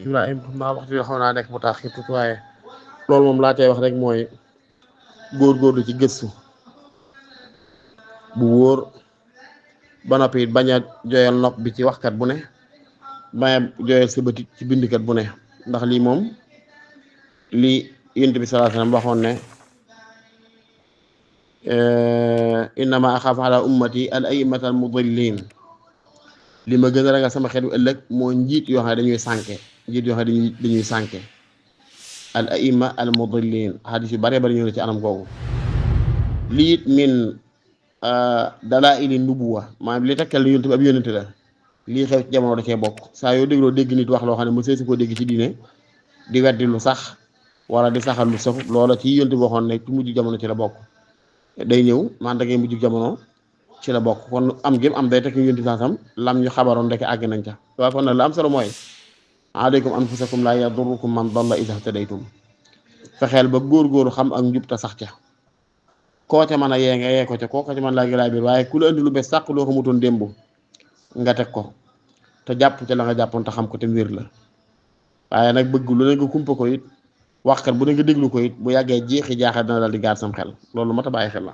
Ibrahima xam naa waxtu bi xaw naa nekk mu tax xitut waaye loolu moom laa cay wax rek mooy góorgóorlu ci gëstu bu wóor ba noppi bañ a joyal nopp bi ci waxkat bu ne bañ a joyal sa bëtit ci bindkat bu ne ndax lii moom li Yonent bi sallallahu alayhi wasallam waxoon ne innama axaafu ala ummati al a'immata al mudillin li ma gën a ragal sama xeet wi ëllëg moo njiit yoo xam ne dañuy sànke njiit yoo xam ne dañuy sànke al a'imma al mudillin xadis yu bare bari ñëw na ci anam googu lii it min dalaa'ili nubuwa maanaam li takkal Yonent bi ab yónnent la lii xew ci jamono da cee bokk saa yoo dégloo dégg nit wax loo xam ne mu seesi koo dégg ci diine di weddi lu sax wala di saxal lu sax loola ci Yonent bi waxoon ne ci mujj jamono ci la bokk day ñëw man da ngay mujj jamono ci la bokk kon am gém am day tekk Yonent bi saasam lam ñu xabaroon ndeke àgg nañ ca waaye kon nag la am solo mooy alaykum anfusakum laa yadurrukum man dalla iza htadaytum fexeel ba góor-góoru xam ak njub te sax ca koo ca mën a yee nga yee ko ca koo ca mën laa gi laay biir waaye ku la indi lu bees sàq loo xamutoon démb nga teg ko te jàpp ca la nga jàppoon te xam ko te wér la waaye nag bëgg lu ne nga kumpa ko it waxkat bu ne nga déglu ko it bu yàggee jeexi jaaxal dina dal di gaar sam xel loolu mat a bàyyi xel la